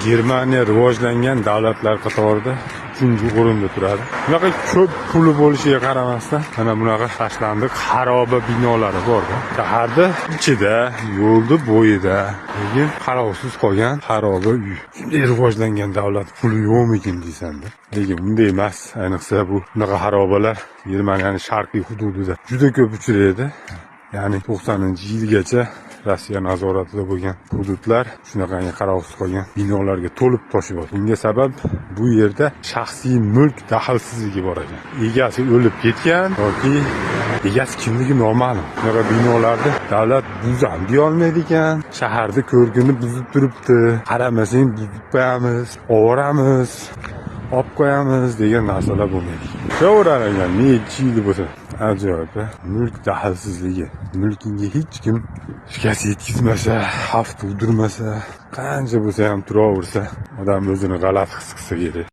Germaniya rivojlangan davlatlar qatorida uchinchi o'rinda turadi. Bunaqa ko'p puli bo'lishiga qaramasdan, mana bunaqa tashlandiq xaroba binolari bor. Shaharda ichida, yo'lni bo'yida, lekin qarovsiz qolgan xaroba uy. Shunday rivojlangan davlat puli yo'qmikin deysanda. Lekin unday emas. Ayniqsa bu bunaqa xarobalar Germaniyaning sharqiy hududida juda ko'p uchraydi. Ya'ni 90-yilgacha Rossiya nazoratida bo'lgan hududlar shunaqangi qarovsiz qolgan binolarga to'lib toshib. Bunga sabab bu yerda shaxsiy mulk daxlsizligi bor ekan. Egasi o'lib ketgan yoki egasi kimligi noma'lum. Bunaqa binolarni davlat buzam deyolmaydi ekan. Shaharni ko'rkini buzib turibdi. Qaramasang, buzib qo'yamiz, oboramiz, olib qo'yamiz degan narsalar bo'lmaydi. Tushaverar ekan necha yil bo'lsa. Ajoyib, a? Mulk daxlsizligi. Mulkingga hech kim shikast yetkazmasa, xavf tug'dirmasa, qancha bo'lsa ham turaversa, odam o'zini g'alati his qilsa kerak.